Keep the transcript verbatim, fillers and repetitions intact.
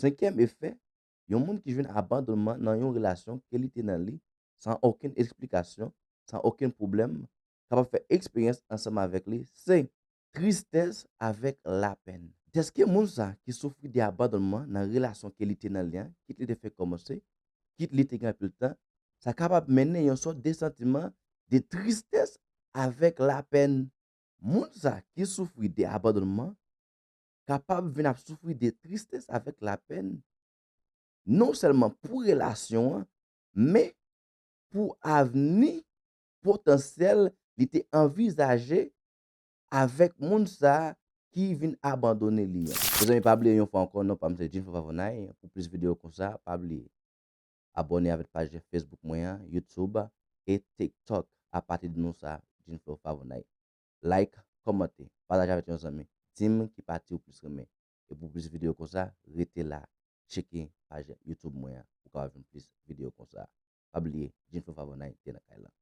Senkyèm efè, yon moun ki jwenn abandonman nan yon relasyon ke li te nan li, san okenn eksplikasyon, san okenn pwoblèm, kapab fè eksperyans ansanm avèk li, se tristès avèk lapenn. Dèske moun sa ki soufri de abandonman nan relasyon ke li te nan li an, kit li te fenk kòmanse, kit li te gen anpil tan, sa kapab mennen yon sòt de santiman de tristès avèk lapenn. Moun sa ki soufri de abandonman kapab vin ap soufri de tristès avèk lapenn, non sèlman pou relasyon an, men pou avni potansyèl li te anvizaje avèk moun sa ki vin abandone li an. Mezanmi, pa bliye yon fwa ankò, non pa m se Jean Favonay. Pou plis videyo konsa, pa bliye abòne avèk paj Facebook mwen an, YouTube e TikTok apati de non sa, Jean Favonay. Like, kòmante, pataje avèk yon zanmi. Di m ki pati ou plis renmen. E pou plis videyo konsa, rete la, tcheke paj YouTube mwen an pou kapab jwenn plis videyo konsa. Pa bliye, Jean Favonay te nan kay la.